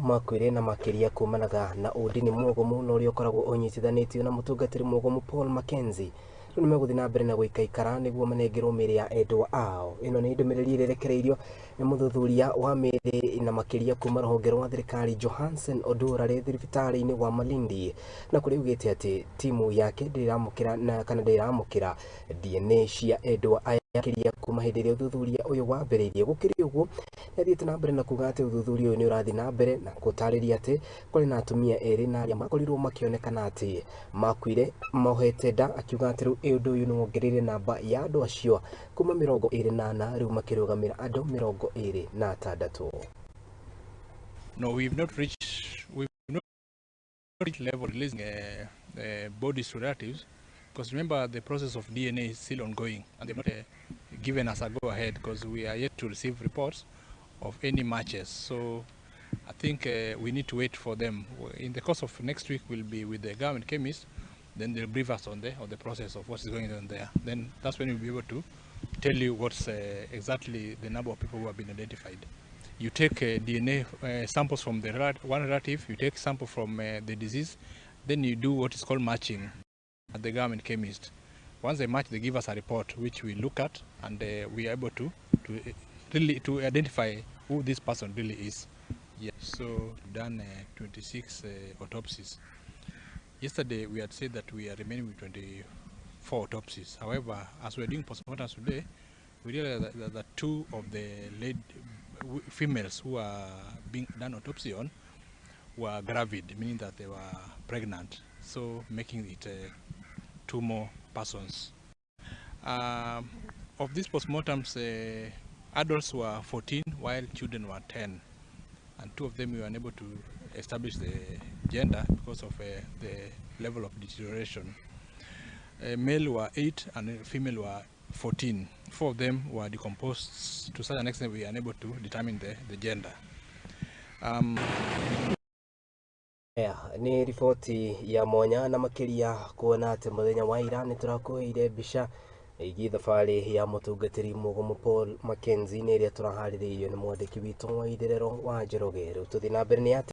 Makuire na makĩria kumanaga na ũndini mwogomu na ũrĩa ũkoragwo ũnyitithanĩtio na mũtungatĩri mwogomu Paul Mackenzie. Rĩu nĩmegũthiĩ na mbere na gũikaikara nĩguo manengerwo mĩĩrĩ ya endwa ao. Ĩno nĩ ndũmĩrĩri ĩrĩa ĩrekereirio nĩ mũthuthuria wa mĩĩrĩ na makĩria kuma rũhonge rwa thirikari Johansen Odura rĩ thibitarĩ-inĩ wa Malindi, na kũrĩa augĩte atĩ timu yake ndĩramũkĩra na kana ndĩramũkĩra DNA cia endwa aya makĩria kuma hĩndĩ ĩrĩa ũthuthuria ũyũ wambĩrĩirie. Gũkĩrĩ ũguo, nĩathiĩte na mbere na kuga atĩ ũthuthuria ũyũ nĩ ũrathiĩ na mbere na gũtarĩria atĩ kũrĩ na atumia erĩ na arĩa makorirwo makĩonekana atĩ makuire mohete nda, akiuga atĩ rĩu ũndũ ũyũ nĩ wongereire namba ya andũ acio kuma 24 rĩu makĩrũgamĩra andũ 26. No, we've not reached level releasing bodies to relatives, because remember, the process of DNA is still ongoing and they've not given us a go ahead because we are yet to receive reports of any matches. So I think we need to wait for them. In the course of next week, we'll be with the government chemist. Then they'll brief us on the process of what is going on there. Then that's when we'll be able to tell you what's exactly the number of people who have been identified. You take DNA samples from the one relative, you take sample from the deceased, then you do what is called matching at the government chemist. Once they match, they give us a report which we look at, and we are able to really to identify who this person really is. Yeah. So done 26 autopsies. Yesterday we had said that we are remaining with 24 autopsies. However, as we are doing postmortems today, we realized that two of the late females who are being done autopsy on were gravid, meaning that they were pregnant, so making it two more persons. Of these postmortems, adults were 14 while children were 10, and two of them we were unable to establish the gender because of the level of deterioration. Male were 8 and female were 14. Four of them were decomposed to such an extent we were unable to determine the gender. Nĩ riboti ya mwanya na makĩria kuona atĩ mũthenya wa ira nĩ tũrakũheire mbica ĩgiĩ thabarĩ ya mũtungatĩri mũgomo Paul Mackenzie, nĩ ĩrĩa tũraharĩrĩirio nĩ mwandĩki witũ wa itherero wa Njoroge. Rĩu tũthiĩ na mbere nĩ atĩ